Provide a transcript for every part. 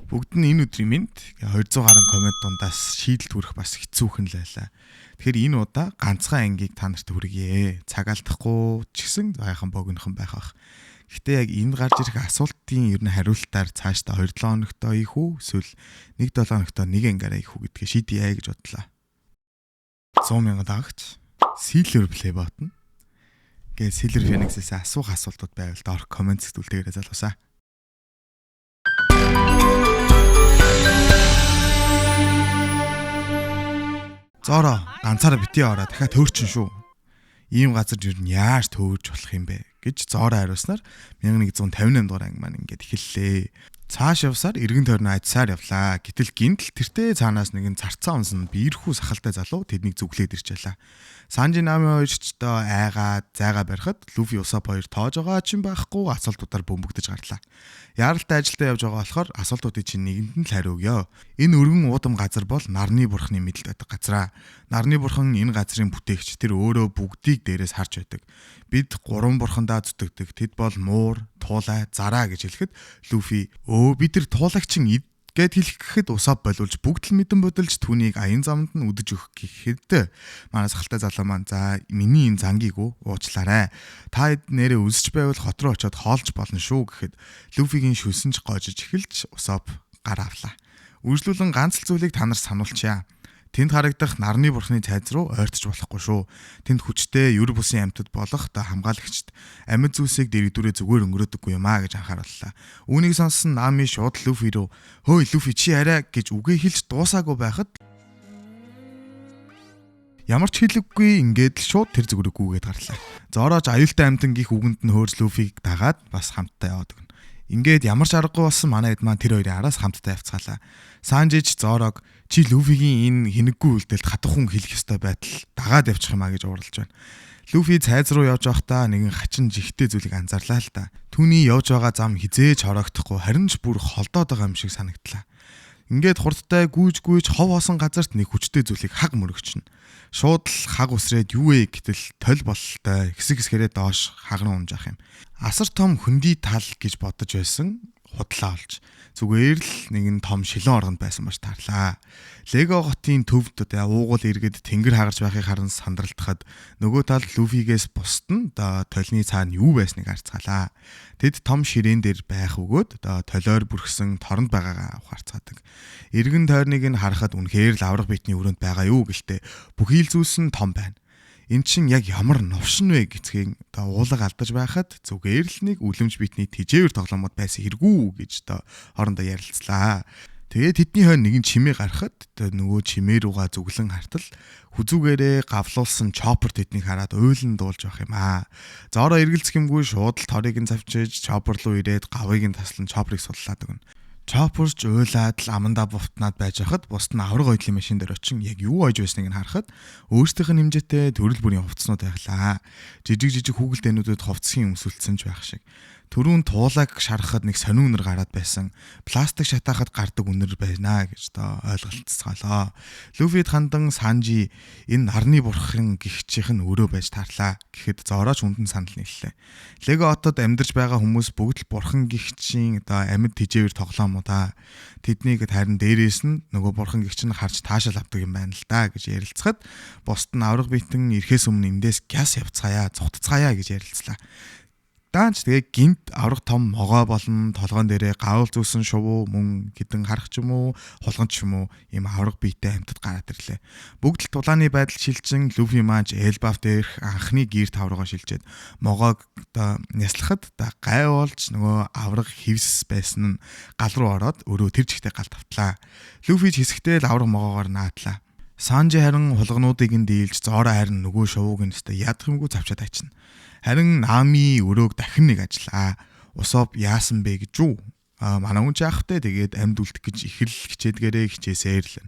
Бүгд нь энэ өдрийн мэнд 200 гаруй коммент дундаас шийдэлт хүрэх бас хэцүүхэн л байлаа. Тэгэхээр энэ удаа ганцхан ангийг та нарт хүргье. Цаг алдахгүй ч гэсэн гайхан богинохон байх бах. Гэхдээ яг энд гарч ирэх асуултын ер нь хариултаар цаашдаа 2-7 хоногтой хийх үү эсвэл 1-7 хоногтой нэг ангиараа хийх үү гэдгээ шийдье гэж бодлоо. 100 мянган дагагч Silver Play button. Гээ Silver Phoenix-ээс асуух асуултууд байвал доорх коммент хэсэгт үлдээгээрэй залуусаа. Зоро ганцаараа битгий ороо дахиад төөрчин шүү. Ийм газар ер нь яаж төөрж болох юм бэ гэж Зоро хариулснаар 1158 дугаар анги маань ингээд эхэллээ. Цааш явсаар эргэн тойрноо ажсаар явлаа. Гэтэл гинтл тэртээ цаанаас нэгэн царцаа унсан биерхүү сахалтай залуу тэднийг зүглээд ирж байлаа. Санжи Нами хоёр ч одоо айгаа зайгаа барихад Луфи Усап хоёр тоож байгаа ч юм байхгүй асуултуудаар бөмбөгдөж гарлаа. Яаралтай ажилдаа явж байгаа болохоор асуултуудыг чинь нэгэнд нь л хариу өгөө. Энэ өргөн уудам газар бол нарны бурхны мэдлд байдаг газраа. Нарны бурхан энэ газрын бүтээгч. Тэр өөрөө бүгдийг дээрээс харж байдаг. Бид гурван бурхандаа зүтгэдэг. Тэд бол муур, туулай, зараа гэж хэлэхэд Луфи өө бид тэр туулагчин эд гэд хэлэх гэхэд Усап болиулж бүгд л мэдэн бодолж түүнийг аян замд нь үдэж өгөх гэхэд манай сахалтай залуу маань за миний энэ зангийг уучлаарай. Та хэд нэрээ өлсөж байвал хот руу очиод хоолж болно шүү гэхэд Луфигийн шүлсэн ч гоожиж эхэлж Усап гар авлаа. Үргэлжлүүлэн ганц л зүйлийг та нар сануулчаа. Тэнд харагдах нарны бурхны цайз руу ойртож болохгүй шүү. Тэнд хүчтэй ер бусын амьтад болох та хамгаалагчд амьд зүйлсийг дэрэгдүүрээ зүгээр өнгөрөөдөггүй юм а гэж анхаарууллаа. Үүнийг сонссон Нами шууд Луфи рүү "Хөөе Луфи чи арай" гэж үгээ хэлж дуусаагүй байхад ямар ч хэлэггүй ингээд л шууд тэр зүгрээ гүгээд гарлаа. Зороож аюултай амьтан гих үгэнд нь хөөрж Луфиг дагаад бас хамтдаа яваад өгнө. Ингээд ямар ч аргагүй болсон манай эд маань тэр хоёрын араас хамтдаа явцгаалаа. Санжич Зорог чи Луфигийн энэ хинэггүй үйлдэлд хатах хүн хэлэх ёстой байтал дагаад явчих юм а гэж уурлаж байна. Луфи цайз руу явж байхдаа нэгэн хачин жигтэй зүйлийг анзаарлаа л да. Түүний явж байгаа зам хизээж хороогдохгүй харин ч бүр холдоод байгаа юм шиг санагдлаа. Ингээд хурдтай гүйж гүйж хов хоосон газарт нэг хүчтэй зүйлийг хаг мөрөгчнө. Шууд л хаг үсрээд юу вэ гэтэл тол бололтой хэсэг хэсгэрээ доош хагран унжаах юм. Асар том хөндөй тал гэж бодож байсан худлаа олж зүгээр л нэгэн том шилэн оргонд байсан болж таарлаа. Лего хотын төвд одоо уугуул иргэд тэнгэр хагарч байхыг харан сандралтахад нөгөө тал Луфигээс бусд нь одоо толны цаана юу байсныг харцгаалаа. Тэд том ширээн дээр байх өгөөд одоо толиор бүрхсэн торонд байгаагаа ухаарцгаадаг. Иргэн тойрныг нь харахад үнэхээр л аврах битний өрөөнд байгаа юу гэлтэй бүхий л зүйлс нь том байна. Эн чинь яг ямар новшин вэ гэцгийн одоо уулга алдаж байхад зүгээр л нэг үлэмж битний тэжээвэр тоглоомод байсан хэрэгүү гэж одоо хоорондоо ярилцлаа. Тэгээд тэдний хойно нэгэн чимээ гарахад одоо нөгөө чимээ рүүгээ зүглэн хартал хүзүүгээрээ гавлуулсан чоппер тэднийг хараад уйлан дуулж явах юм аа. Зороо эргэлзэх юмгүй шууд л торыг нь завчиж чоппер руу ирээд гавыг нь таслан чопперыг суллаад өгнө. Чопперч уйлаад л амандаа бувтнаад байж хахад бусд нь авраг ойдлын машин дээр очин яг юу ойж байсныг нь харахад өөрсдийнх нь хэмжээтэй төрөл бүрийн хувцснууд байглаа. Жижиг жижиг хүүгэлдээнүүдэд хувцсын өмсөлдсөн ч байх шиг. Төрүүн туулайг шарахад нэг сонин үнэр гараад байсан. Пластик шатаахад гардаг үнэр байна гэж одоо ойлголцголоо. Луфид хандан Санжи энэ нарны бурхан гихчийнх нь өөрөө байж таарлаа. Гэхэд Зорооч хүндэн санал нийллээ. Лего хотод амьдарч байгаа хүмүүс бүгд л бурхан гихчийн одоо амьд тэжээвэр тоглоом уу да. Тэднийг харин дээрээс нь нөгөө бурхан гихч нь харж таашаал авдаг юм байна л да гэж ярилцахад бусд нь авраг битэн ирэхээс өмнө эндээс гяс явцгаая, зугтцгаая гэж ярилцлаа. Даанч тэгээ гинт аврах том могоо болон толгоон дээрээ гавл зүүсэн шувуу мөн хідэн харах ч юм уу хулган ч юм уу ийм авраг биетэй амьтад гараад ирлээ. Бүгд л тулааны байдал шилжин Луфи маань Элбаф дээрх анхны гэр тавруугаа шилжээд могоог одоо няслахад одоо гай болж нөгөө авраг хевс байсан нь гал руу ороод өөрөө тэр чигтээ гал тавтлаа. Луфи ч хэсэгтээ л авраг могоогоор наадлаа. Санжи харин хулгануудыг нь дийлж Зоро харин нөгөө шувууг нь өстой ядах юмгүй завчаад ачна. Харин Нами өрөөг дахин нэг ажиллаа. Усоп яасан бэ гэж үү? А манай хүн ч яах вэ? Тэгээд амьд үлдэх гэж их л хичээдгээрээ хичээсээр л.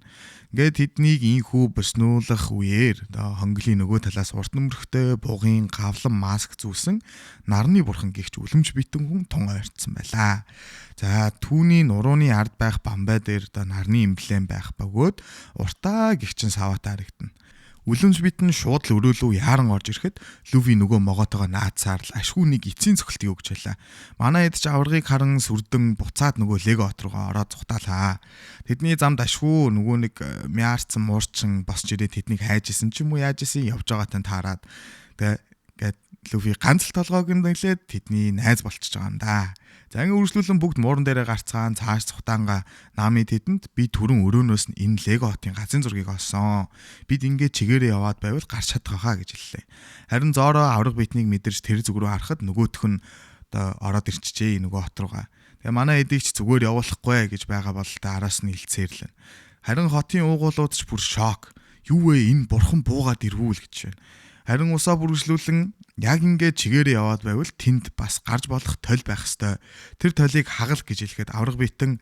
Ингээд тэднийг инхүү боснуулах үеэр одоо хонглын нөгөө талаас урт нөмрөхтэй бугын гавлан маск зүүсэн нарны бурхан гихч үлэмж битэн хүн тун ойртсон байлаа. За түүний нурууны ард байх бамбай дээр одоо нарны эмблем байх бөгөөд уртаа гихчин саваатай харагдана. Үлэмж битэн шууд л өрөөлөө яаран орж ирэхэд Лүфи нөгөө могоотойгоо наацаар л ашгүй нэг эцсийн цохилтыг өгч байлаа. Манай хэд ч аваргыг харан сүрдэн буцаад нөгөө Лего хот руугаа ороод зүхтаалаа. Тэдний замд ашгүй нөгөө нэг мяарцсан муурчин босч ирээд тэднийг хайж исэн ч юм уу, яаж исэн, явж байгаатай таарад тэгээ ингээд Лүфи ганц л толгойг нь нэлээд тэдний найз болчихж байгаа юм да. За, ингээ үргэлжлүүлэн бүгд мууран дээрээ гарцгаан цааш цухтаанга Нами тэдэнд би түрэн өрөөнөөс нь энэ Лего хотын газрын зургийг олсон. Бид ингээ чигээрээ яваад байвал гарч чадах хаа гэж хэллээ. Харин Зоро авраг битнийг мэдэрч тэр зүг рүү харахад нөгөөх нь одоо ороод ирчихжээ нөгөө хот руугаа. Тэгээ манай эдийг ч зүгээр явуулахгүй гэж байгаа бол та араас нь хилцээрлэн. Харин хотын уугуулууд ч бүр шок. Юу вэ, энэ бурхан буугаад ирвүүл гэж байна. Харин усаа бүржлүүлэн яг ингээд чигээрээ яваад байвал тэнд бас гарч болох толь байх ёстой. Тэр толийг хагал гэж хэлэхэд авраг битэн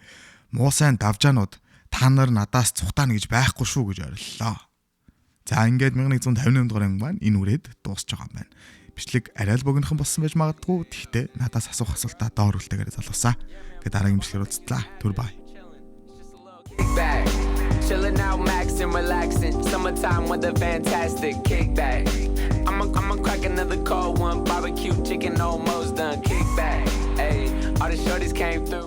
муу сайн давжаанууд, та нар надаас цухтаана гэж байхгүй шүү гэж ориллоо. За, ингээд 1158 дугаар анги маань энэ үрээд дуусч байгаа юм байна. Бичлэг арай л богинохон болсон байж магадгүй. Тэгэхдээ надаас асуух асуултаа доор үлдээгээрэй, залуусаа. Тэгээ дараагийн бичлэгээр уулзлаа. Түр бай. Kickback. Chilling out, maxing, relaxing. Summertime weather, fantastic. Kickback. I'ma crack another cold one. Barbecue chicken, almost done. Kickback. Hey, all the shorties came through.